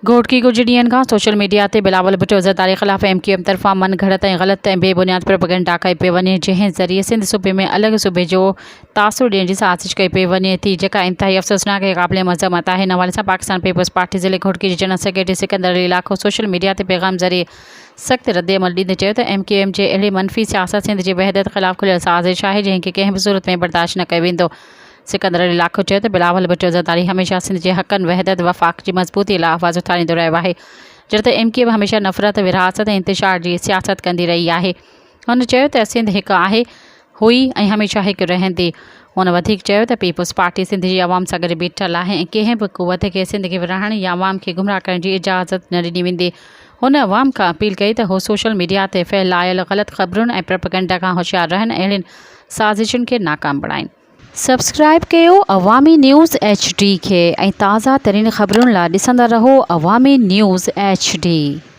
گهوٽڪي ڪجهه ڏينهن کان سوشل ميڊيا تي بلاول ڀٽو زرداري خلاف ايم ڪيو ايم طرفان من گهڙت ۽ غلط ۽ بي بنياد پروپيگنڊا ڪئي پئي وڃي جنهن ذريعي سنڌ صوبي ۾ الڳ صوبي جو تاثر ڏيڻ جي سازش ڪئي پئي وڃي ٿي جيڪا انتهائي افسوسناڪ ۽ قابل مذمت آهي ان حوالي سان پاڪستان پيپلز پارٽي ضلعي گهوٽڪي جي general secretary Sikandar Ali Lakho social media تي پيغام ذريعي سخت ردعمل ڏيندي چيو ته ايم ڪيو ايم جي اهڙي منفي سياست سنڌ جي وحدت خلاف کليل سازش آهي جنهن کي ڪنهن به صورت ۾ برداشت نه ڪيو ويندو. سڪندر علي لاکو چيو ته بلاول ڀٽو زرداري هميشه سنڌ جي حقن، وحدت، وفاق جي مضبوطي لاء آواز اٿاريندو رهيو آهي، جڏهن ته ايم ڪيو ايم هميشه نفرت، ورهاست ۽ انتشار جي سياست ڪندي رهي آهي. هن چيو ته سنڌ هڪ آهي، هئي ۽ هميشه هڪ رهندي. هن وڌيڪ چيو ته پيپلز پارٽي سنڌ جي عوام سان گڏ بيٺل آهي ۽ ڪنهن به قوت کي سنڌ کي ورهائڻ يا عوام کي گمراهه ڪرڻ جي اجازت نه ڏني ويندي. هن عوام کان اپيل ڪئي ته هو سوشل ميڊيا تي ڦهلايل غلط خبرن ۽ پروپيگنڊا کان هوشيار رهن ۽ اهڙين سازشن کي ناڪام بڻائين. سبسڪرائب ڪيو عوامي نيوز ايڇ ڊي کي ۽ تازه ترين خبرن لا ڏسندا رهو عوامي نيوز ايڇ ڊي.